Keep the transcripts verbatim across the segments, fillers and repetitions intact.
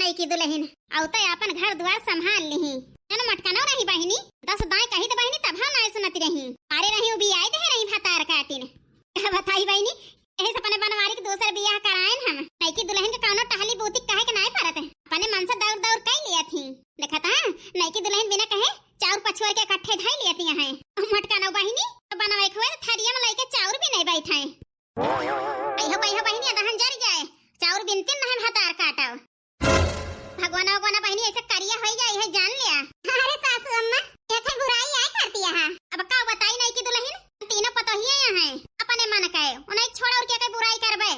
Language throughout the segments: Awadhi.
नइकी दुलहिन, अउ त आपन घर दुआर संभाल लिही। जन मटकनो रही बहिनी, दस दाई कही त बहिनी तब हम नाय सुनत रही। अरे रही उबियाई दे रही भतार काटिन। का बताई बहिनी, एही से अपने बनवारी के दूसर बियाह कराएन हम। नइकी दुलहिन के कउनो टहली बूती कहे के नाय परत। अपने मन से दौड़ दौड़ कई लिया थी। देखत ह, नइकी दुलहिन बिना कहे चाउर पछोर के इकट्ठे धई लिया थी हैं। मटकनो बहिनी, त बनवाई के हुए त थरिया में लइके चाउर भी नाय बैठाए। कहियो, कहियो बहिनी, अदहन जर जाए, चाउर बिनतिन नहीं भतार काटव। भगवान, भगवान बहिनी, ऐसे करिया होई जाई है, जान लिया। अरे सासू अम्मा, ये थे बुराई आए करती है। अब का बताई नइकी दुलहिन, तीनों पतोहिए यहाँ हैं, अपने मन के, उन्हें छोड़ और क्या के बुराई करबे।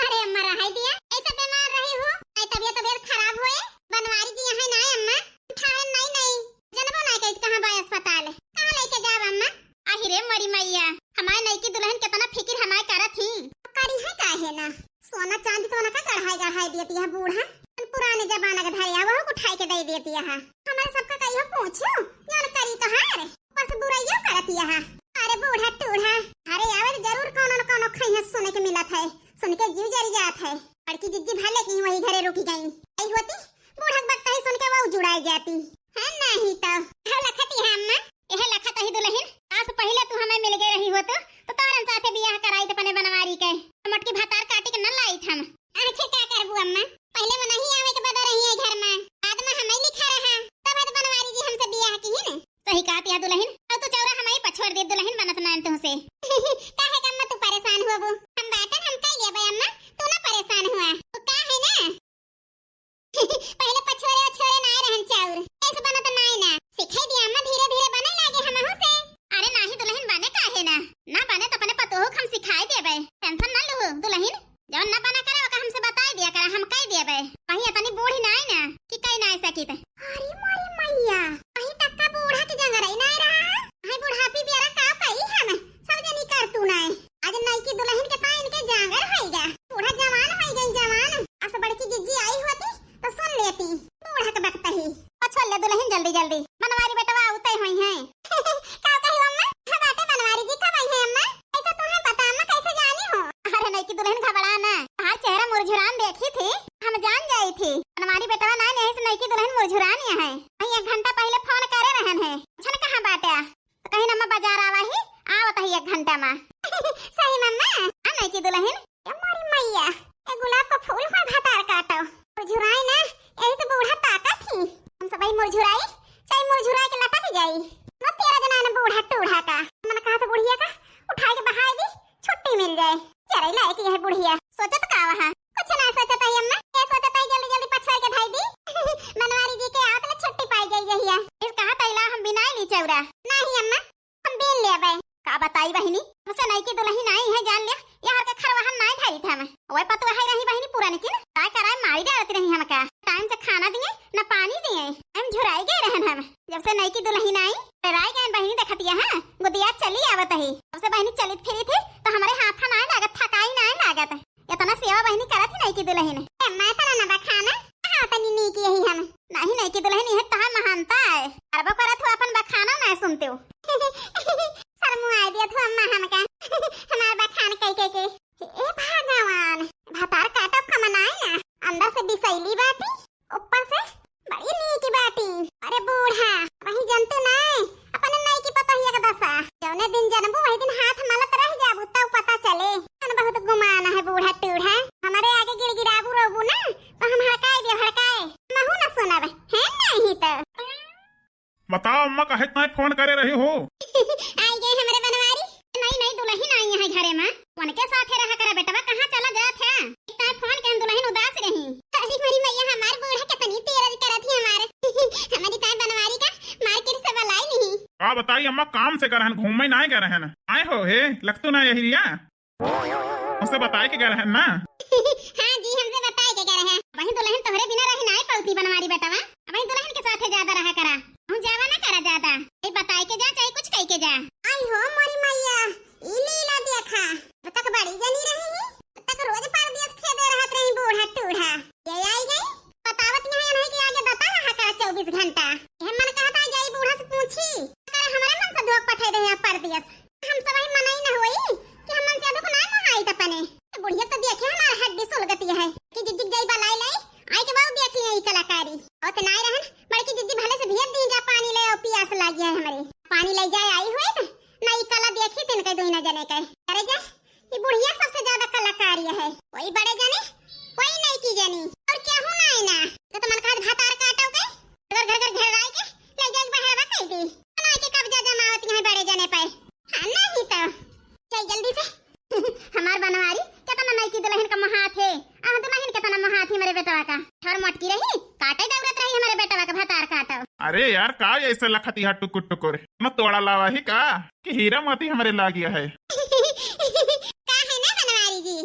अरे अम्मा, रहाई दिया, ऐसे बीमार रही हो, नहीं तबियत, तबियत खराब होए, बनवारी जी यहाँ ना अम्मा, उठाए नहीं, नहीं, जनबो ना कही कहाँ बा अस्पताल, कहाँ लेके जाब अम्मा? आही रे मोरी मैया, हमारे नइकी दुलहिन केतना फिकिर हमारे करत ही। करी है काहे ना, सोना चांदी तो उनका गढ़ाई गढ़ाई दियत यह बूढ़ा, पुराने जमाना के धरिया वह उठाई के दे दियत यह। हमारे सबका कहियो पूछो, जौन करी तो है रे, बस बुराइयो करत यह। अरे बूढ़ा टूढ़ा, अरे आवे तो जरूर कौनो न कौनो खइया सुने के मिलत है, सुन के जीव जरी जात है। बड़की जिज्जी भले की वही घरे रुकी गई, आई होती बूढ़ा के बकता ही सुन के वो जुड़ाई जाती। है नहीं तो। का लखती है अम्मा? यह लखत ही दुलहिन, आज पहिले तू हमें मिल गए रही होत, तो तोरन साथे बियाह कराई त अपने बनवारी के। मोटकी भतार काटी के न लाइत हम। आखिर का करबू अम्मा? पहिले वो नहीं आवे के बदा रही है घर में, बाद में हमें लिखा रहा, तब है तो बनवारी जी हमसे बियाह की ही न। सही कहत या दुलहिन, अब तो चौरा हमें पछोड़ दे दुलहिन बनत नान तुमसे। काहे का अम्मा तू परेशान हुआ बू? हम बाटन हम कह लेबे अम्मा, तू ना परेशान हुआ। वो का है ना, पहिले पछोरे ओछोरे नाय रहन चाउर। ऐसे बनत नाय ना। सिखाई दिया अम्मा, धीरे धीरे बने लागे हमहू से। अरे नाही दुलहिन, बने काहे ना? ना बने त अपने पतोहू के हम सिखाई देबे। टेंशन ना लूहू दुलहिन। जौन ना बना करे ओका हमसे बताई दिया करे, हम कह देबे। वही इतनी बूढ़ी नाय ना कि कह नाय सकित। अरे मोरी मैया, वही तक का बूढ़ा के जंगरई नाय रहा। हाय बुढ़ापी बेरा का कही हम? सब जनी कर तू नाय। आज नइकी दुलहिन के ताई इनके जांगर होइगा। बूढ़ा जवान होइगा, जवान। अस बड़की जिज्जी आई होती तो सुन लेती। बूढ़ा के बकता ही। पछोड़ ले दुलहिन जल्दी जल्दी। बनवारी बेटवा उते होई हैं। का कही अम्मा? का बाटे बनवारी जी, कब आई है अम्मा? ऐसा तुम्हें पता अम्मा, कैसे जानी हो? अरे नइकी दुलहिन घबरा ना। हर चेहरा मुरझुरान देखी थी, हम जान जाई थी। बनवारी बेटवा ना, नहीं से नइकी दुलहिन मुरझुरान यहाँ है। वहीं एक घंटा पहिले फोन करे रहन है। छन कहाँ बाटे? तो कहीं अम्मा बाजार आवा ही, आवत ही एक घंटा मा। सही मम्मा? हाँ, नइकी दुलहिन। ए मोरी मैया, ए गुलाब का फूल हुआ भतार काटो। मुरझुराए ना, यही से बूढ़ा ताकत ही। हम सब ही मुरझुराई, चाहे मुरझुराए के लटक जाई। न तेरा जना न बूढ़ा टूढ़ा का। मन कहा तो बुढ़िया का उठाए के बहाए दी, छुट्टी मिल जाए। चरई लायक यह बुढ़िया। सोचत का वहा? कुछ ना सोचत है अम्मा, ये सोचत है जल्दी जल्दी पछोड़ के धाई दी। बनवारी जी के आवत ले छुट्टी पाई जाई यहिया। इस कहा तैला हम बिनाई ली चौरा। नहीं अम्मा, हम बीन लेबे। का बताई बहिनी, हमसे नइकी दुलहिन आई है, जान लिया, यहाँ के खरवाहन नाय धरी थे हम। वही पतुआ है रही बहिनी पुरानी की ना, काय कराए मारी डालत रही हमका। टाइम से खाना दिए, न पानी दिए, हम झुराई गए रहन हम। जब से नइकी दुलहिन आई, डराई गए बहिनी, देखतिया हाँ, गुदिया चली आवत ही। जब से बहिनी चलित फिरी थी, तो हमारे हाथ नाय लागत, थकाई नाय लागत। इतना सेवा बहिनी करत ही नइकी दुलहिन। ए, मैं तो ना बखाना, कहाँ तनी नीक यही हम। नहीं, नइकी दुलहिन, यह तहार महानता है। अरबो करत हो, अपन बखाना ना सुनते हो। शर्मु आए दिया तू अम्मा हमका। हमार बखान कई कई के। ए भगवान, भतार काटब का मनाए ना। अंदर से बिसैली बाटी, ऊपर से बड़ी नीक बाटी। अरे बूढ़ा, वही जनते नाय, अपने नइकी पतोहिया के दशा। जौने दिन जनबू, वही दिन हाथ मलत रह जाबू, तब पता चले। तन बहुत गुमान है बूढ़ा टूढ़ा। हमारे आगे गिड़गिड़ाबू रोबू ना, तो हम हड़काए दे हड़काए। महू न सुनब, है नहीं तो। बताओ अम्मा, काहे ताई फोन करे रही हो? आई गए हमरे बनवारी। नई नई दुलहिन आई है घरे मा, उनके साथे रहा करा बेटवा, कहाँ चला जात है? ताई फोन के दुलहिन उदास रही। अरे मोरी मैया, हमार बूढ़ा कितनी तेरज करत ही हमार। हमारी ताई बनवारी का मार्केट से बुलाई नहीं। का बताई अम्मा, काम से गए रहन, घूमे नाय गए रहन। आए हो हे, लगतू ना यही रिया। हमसे बताए के गए रहन ना? हाँ जी, हमसे बताए के गए रहन। वही दुलहिन तोहरे बिना रही नाय पौती बनवारी बेटवा। वही दुलहिन के साथे ज्यादा रहा करा। हम जावा ना करा ज्यादा। ए बताए के जा, चाहे कुछ कह के जा। आई हो मोरी मैया, ई लीला देखा। अब तक बड़ी जनी रही, अब तक रोज परदेस खेदे रहत रही बूढ़ा टूढ़ा। ये आई गई, बतावत नहीं है कि आगे दता रहा करा चौबीस घंटा। ये मन कहता है जाई बूढ़ा से पूछी, करे हमारे मन से धोख पठाई दे यहाँ परदेस। हम सब ही मनई न होई कि हमन से दुख ना मोहाई त पने। बुढ़िया तो देखे हमार आवत नाई रहन, बड़की जिज्जी भले से भेज दी जा, पानी ले आओ, पियास लागी है हमरे। पानी ले जाए आई हुए त, ना ई कला देखी तिनके दुइना जने के। अरे जा, ई बुढ़िया सबसे ज्यादा कलाकारी है। कोई बड़े जने, कोई नहीं की जनी, और केहू नाई ना। तो तुमन कहत भतार काटो के, घर घर घर घर राय के, ले जाए बहरवा कह दी। बना के कब्जा जमावत यहाँ बड़े जने पे। हाँ, नहीं तो। चल जल्दी से। हमार बनवारी, केतना नइकी दुलहिन का मोहात है। आह, दुलहिन केतना मोहात है हमरे बेटवा का। ठर मटकी रही, काटे दौड़त रही हमरे बेटवा का भतार काटो। अरे यार, का ऐसे लखती है टुकुर टुकुर? मैं तोड़ा लावा ही का? कि हीरा मोती हमरे लागिया है। का है ना बनवारी जी?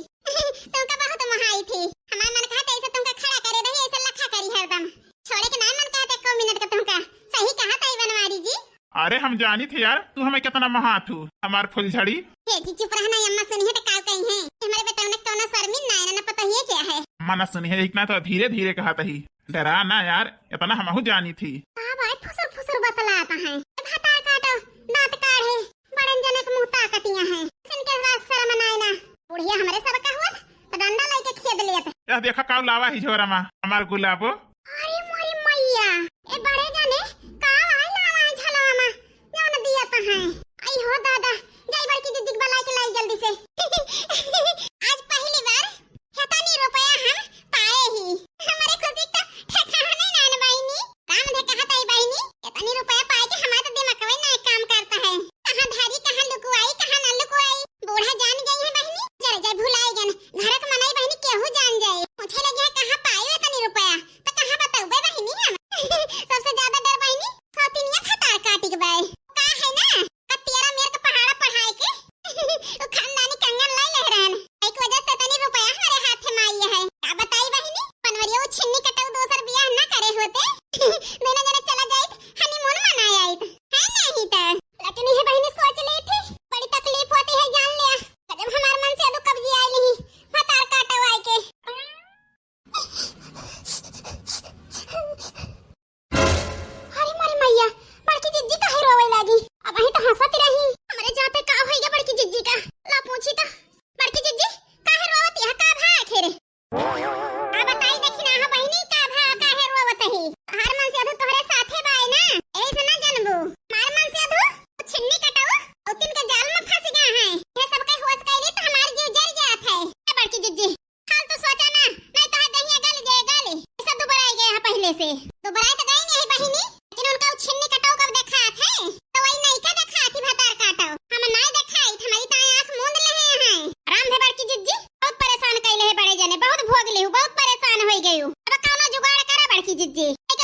तुमका बहुत मोहाई थी। हमार मन कहत ऐसे तुमका खड़ा करे रही, ऐसे लखा करी हरदम। छोड़े के नाम मन कहत एको मिनट का तुमका। सही कहत है बनवारी जी। अरे हम जानी थे यार, तू हमें केतना मोहात हू, हमार फुलझड़ी। हे जी चुप रहना, अम्मा सुनी है तो का कही है? हमारे बेटा ने कौनो शर्मिन ना है, ना पता ही है क्या है। अम्मा ना सुनी है, इतना तो धीरे धीरे कहत ही। डरा ना यार, इतना हमहू जानी थी। का भाई फुसुर फुसुर बतलाता है? भतार काटो, दांत काढ़े, बड़न जनक मुंह ताकतिया है। इनके पास शर्म ना है ना। बुढ़िया हमरे सब का हुआ तो डंडा लेके खेद लेत। यह देखा का लावा ही झोरा मा, हमार गुलाबो। अरे मोरी मैया, ए बड़े जाने का लाई लावा है झलवा मा, जौन दिया तो है। आई हो दादा, जाई बड़की जिज्जी के बुला के लाई जल्दी से। आज पहली बार हेतनी रुपया हम पाए ही। हमरे खुशी का ठिकाना नहीं ना बहिनी। काम दे कहत आई बहिनी, हेतनी रुपया पाए के हमार तो दिमागवे ना काम करता है। कहाँ धरी, कहाँ लुकुआई, कहाँ ना लुकुआई। बूढ़ा जान गई है बहिनी, जरा जा भुलाई गन। घर के मनई बहिनी केहू जान जाए। पूछे लगी है कहाँ पाई हेतनी रुपया, तो कहाँ बताऊबे बहिनी हम। सबसे ज्यादा डर बहिनी सौतिनिया भतार काटी के बाय। का है ना, कतियारा मेर के पहाड़ा पढ़ाए के। उ खानदानी कंगन लाई ले रहन। एक वजह से तनी रुपया हमारे हाथ में आई है। का बताई बहिनी, पनवरिया उ छिन्नी कटऊ दोसर बियाह ना करे होते। दोनों जने चला जाइत, हनीमून मनाए आइत। है नहीं तो। लेकिन ये बहिनी सोच ली थी, बड़ी तकलीफ होती है जान लिया। गजब हमार मन से अदु कब्जी आई ली। भतार काटो आई के। अरे मोरी मैया, बड़की जिज्जी काहे रोवे लागी? अबहीं तो हंसत रही। हमरे जाते का होइगा बड़की जिज्जी का? ला पूछी तो। बड़की जिज्जी, काहे रोवत यह का भा आखिर? आ बताई देखी ना हो बहिनी, का भा काहे रोवत ही? हर मन से अधू तोहरे साथे बाए ना, यही से ना जनबू। मार मन से अधू, छिन्नी कटाऊ, और तिनके जाल में फंस गया है। ये सब के होश कैली तो हमार जीव जर जात है। ए बड़की जिज्जी, फालतू सोचा ना, नहीं तो है दहिया गल जाए गल। ऐसा दुबराई गए हैं पहले से। दुबराई तो गई नहीं बहिनी, लेकिन उनका उ छिन्नी कटाऊ कब देखात है? तो वही नहीं का देखात ही भतार काटो। हम नहीं देखाई, हमारी ताई आंख मूंद ले हैं। राम धे बड़की जिज्जी, बहुत परेशान कैले है बड़े जने, बहुत भोग लेहू, बहुत परेशान होई गयू। अब कौनो जुगाड़ करा बड़की जिज्जी, एक